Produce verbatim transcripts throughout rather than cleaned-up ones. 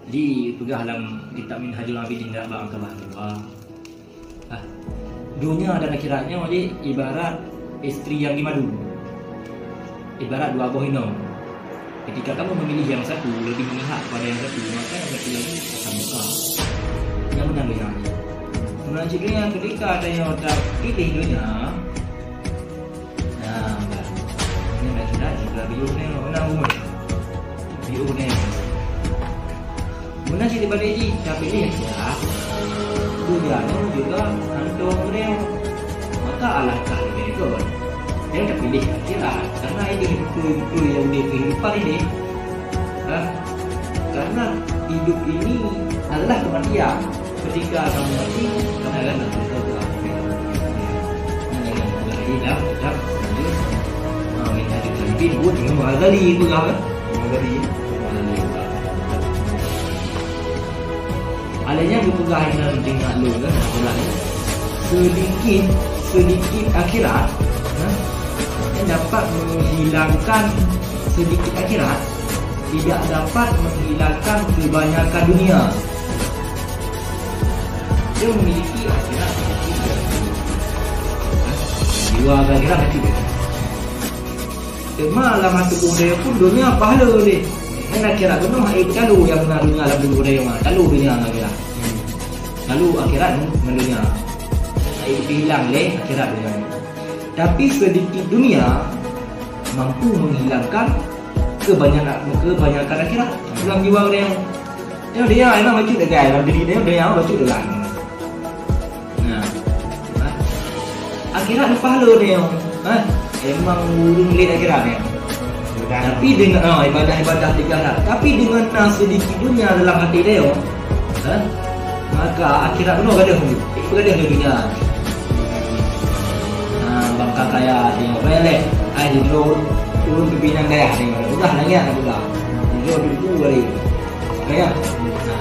Di peugah lam kitab Minhajul Abidin dak bak keubah dua. Ah, dunia dan akhirat nyoe jih ibarat istri nyang jimadu. Ibarat dua boh inong. Ketika kamu memilih yang satu lebih memihak kepada yang satu, maka yang satu lagi akan buka. Nyang meunan dunia. Meunan cit dunia, ketika ada yang tak pilih dunia, nah, ini nak kira juga biu ni, mana umur? Biu ni. Meunan cit dibanding jih, tapi ni ya, dunia ni juga hantu dunia. Maka alangkah lebih baik dia terpilih akhirat, karena ini betul-betul yang di kehidupan ini. Ha? Karena hidup ini adalah kematian. Ketika kamu mati, kamu akan masuk ke akhirat. Nah, yang tadi dah, dah, dah. Ha, yang tadi, tadi buat Imam Ghazali itu lah, kan? Imam Ghazali. Alanya geupeugah inan deungon lôn, kan? Sedikit, sedikit akhirat, ha? Yang dapat menghilangkan sedikit akhirat, tidak dapat menghilangkan kebanyakan dunia. Dia memiliki akhirat. Jiwa akhirat hati dia. Teuma lam hati dia pun dunia pahala lé. Kan akhirat tu noh, eh, talu yang na dunia lam tuboh dia mah. Talu dunia ngon akhirat. Talu akhirat ngon dunia. Eh, hilang lé akhirat dunia. Tapi sedikit dunia mampu menghilangkan kebanyakan, kebanyakan akhirat. Dalam jiwa orang yang, ya, dia emang bacut degai, dalam diri dia, dia yang bacut degai. Nah, ha? Akhirat ni pahala dia, ha? Emang ureueng lé akhirat ni. Tapi dengan, ha, ibadah-ibadah tiga hal. Tapi dengan na sedikit dunia dalam hati dia, ha? Maka akhirat bunoe gadôh tu. Gadôh di dunia. Ha, bangka kaya tengok. Boleh leh. Hai di dulu ureueng pimpinan dayah tengok. Udah nangis dah udah. Di dulu dulu kali. Kaya. Ha,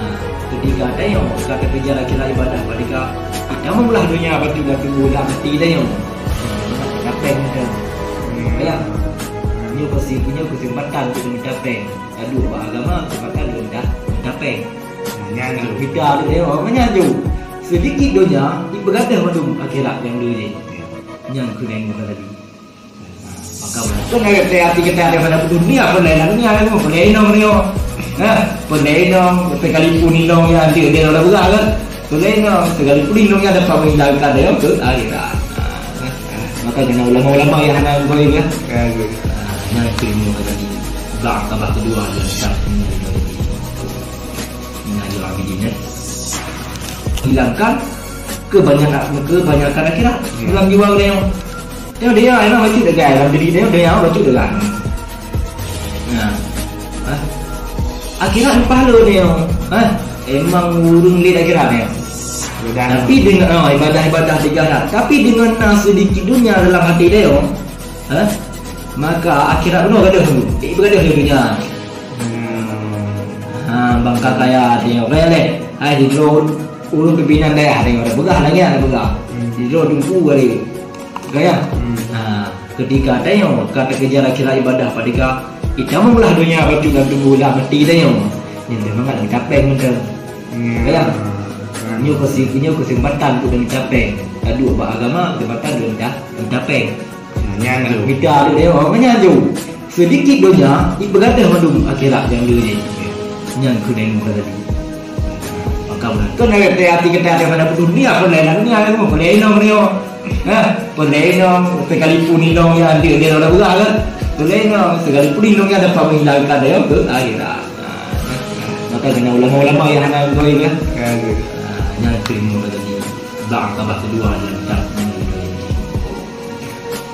ketika tengok kata kerja laki-laki ibadah pada ka, kita memelah dunia batu dan tunggu lah mati tengok. Capek macam. Kaya. Nyoe pasti punya kesempatan untuk mencapai. Aduh, bak agama kesempatan untuk mencapai. Nyan tu. Kita tu dia orang nyan tu. Sedikit dunia, dipeugah mandum akhirat nyang dulu ni. Nyang keuneuk muka tadi. Maka betul nak kata hati kita daripada dunia pun lain dunia kan, pun lain inong ni. Ha, pun lain inong, sekalipun inong yang dia, dia orang berat kan. Pun lain inong, sekalipun inong yang dapat menghilangkan dia ke akhirat. Ha, maka kena ulama-ulama yang hana boleh ya. Ya, ya. Ha, yang ilmu tadi. Bak tambah kedua dia tak. Minhajul Abidin, eh. Hilangkan kebanyakan, kebanyakan akhirat. Ya. Dalam jiwa orang yang, ya, dia yang bacut degai, dalam diri dia, dia yang bacut degai. Nah. Ha? Akhirat ni pahala dia. Ha? Emang ureueng lé akhirat dia. Tapi dengan, ha, ibadah-ibadah tiga hal. Tapi dengan na sedikit dunia dalam hati dia, ha? Maka akhirat bunoe gadôh tu. Eh, gadôh di dunia. Hmm. Ha, bangka kaya tengok. Kaya leh. Hai di dulu ureueng pimpinan dayah tengok. Dah peugah lagi, dah peugah. Hmm. Di dulu tunggu kali. Kaya. Hmm. Ha, ketika tengok kata kerja laki-laki ibadah pada ka, kita memelah dunia batu dan tunggu lah mati tengok. Yang dia mangat capek macam. Hmm. Kaya. Hmm. Nyoe kesi-, nyoe kesempatan untuk mencapai. Tadu bak agama, kesempatan untuk menca-, mencapai. Nyan tu. Kita tu dia orang nyan tu. Sedikit dunia, dipeugah mandum akhirat nyang dulu ni. Nyan keuneuk muka tadi. Maka bukan ada hati kita daripada dunia pun lain dunia kan, pun lain inong ni. Ha, pun lain inong, sekalipun inong yang dia, dia orang berat kan. Pun lain inong, sekalipun inong yang dapat menghilangkan dia ke akhirat. Ha, maka kena ulama-ulama yang hana goib ya. Ya, ya. Ha, nyan keuneuk muka tadi. Bak tambah kedua dia tak.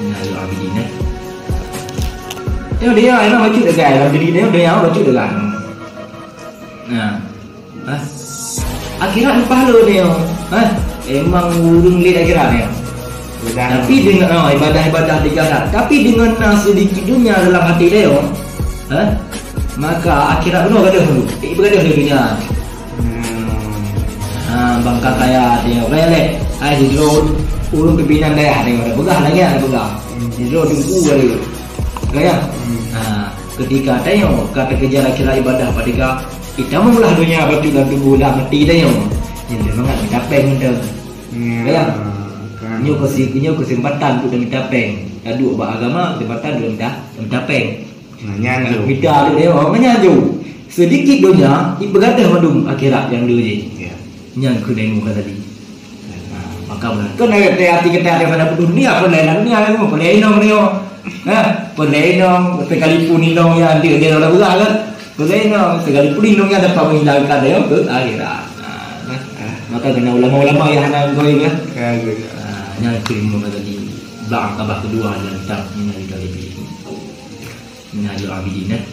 Minhajul Abidin, eh. Tengok dia, emang bacut degai dalam diri dia, dia yang bacut degai. Nah. Ha? Akhirat ni pahala dia. Ha? Emang ureueng lé akhirat dia. Tapi dengan, ha, ibadah-ibadah tiga hal. Tapi dengan na sedikit dunia dalam hati dia, ha? Maka akhirat bunoe gadôh tu. Eh, gadôh di dunia. Hmm. Ha, bangka kaya tengok. Kaya leh. Hai di dulu ureueng pimpinan dayah tengok. Dah peugah lagi, dah peugah. Hmm. Di dulu tunggu kali. Kaya. Hmm. Ha, ketika tengok kata kerja laki-laki ibadah pada ka, Kita meulah donya bacut lam tuboh dah mati dah nyoe. Nyan lé mangat mita péng mantong. Ya. Nyoe keusi-, nyoe keuseumpatan untuk mita péng. Taduek bak agama, keuseumpatan untuk mita, mita péng. Nah, nyan tu. Mita tu dia, oh, nyan tu. Sedikit donya, ipeugadah mandum akhirat nyang le jih. Ya. Nyan keuneuk muka tadi. Ha, maka meunan. Kon hati kita ada pada dunia, pun lain dunia lalu, pun lain inong dia. Ha, pun lain inong, sekalipun inong ya, dia, dia dah berat kan. Pun lain inong, sekalipun inong yang dapat menghilangkan dia ke akhirat. Ha, nah. Maka kena ulama-ulama yang hana goi kan. Ha, nyan keuneuk muka tadi. Bak akabah kedua dalam kitab Minhajul Abidin. Minhajul Abidin, eh.